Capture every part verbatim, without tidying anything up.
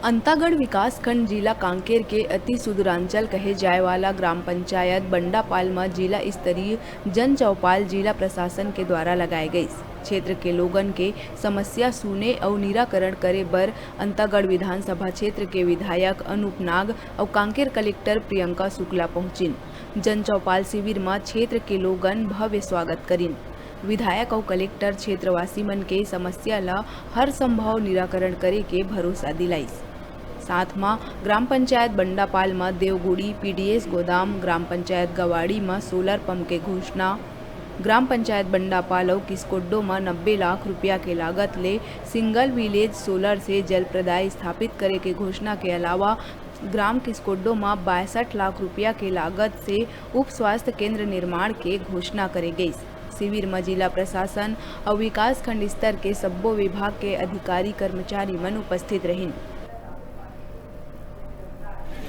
अंतागढ़ विकासखंड जिला कांकेर के अति सुदूरांचल कहे जाए वाला ग्राम पंचायत बंडापाल म जिला स्तरीय जन चौपाल जिला प्रशासन के द्वारा लगाए गइस। क्षेत्र के लोगन के समस्या सुने अउ निराकरण करे बर अंतागढ़ विधानसभा क्षेत्र के विधायक अनूप नाग अउ कांकेर कलेक्टर प्रियंका शुक्ला पहुंचिन। जन चौपाल शिविर म क्षेत्र के लोगन भव्य स्वागत करिन। विधायक अउ कलेक्टर क्षेत्रवासी मन के समस्या ल हर संभव निराकरण करे के भरोसा दिलाइस। साथ म ग्राम पंचायत बंडापाल म देवगुड़ी, पीडीएस गोदाम, ग्राम पंचायत गवाड़ी म सोलर पंप के घोषणा, ग्राम पंचायत बंडापाल अउ किसकोड्डो म नब्बे लाख रुपया के लागत ले सिंगल विलेज सोलर से जल प्रदाय स्थापित करे के घोषणा के अलावा ग्राम किसकोड्डो म बासठ लाख रुपया के लागत से उप स्वास्थ्य केंद्र निर्माण के घोषणा करे गइस। शिविर म जिला प्रशासन अउ विकासखंड स्तर के सब्बो विभाग के अधिकारी कर्मचारी मन उपस्थित रहिन।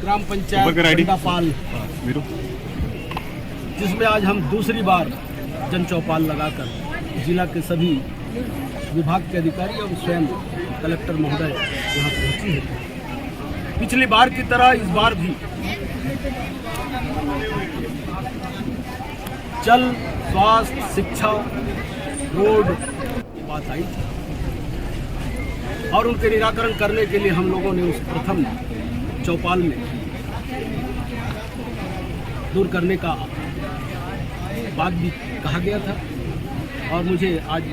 ग्राम पंचायत बंडापाल, जिसमें आज हम दूसरी बार जन चौपाल लगाकर जिला के सभी विभाग के अधिकारी और स्वयं कलेक्टर महोदय यहाँ पहुँची है। पिछली बार की तरह इस बार भी जल, स्वास्थ्य, शिक्षा, रोड की बात आई थी और उनके निराकरण करने के लिए हम लोगों ने उस प्रथम चौपाल में दूर करने का बात भी कहा गया था और मुझे आज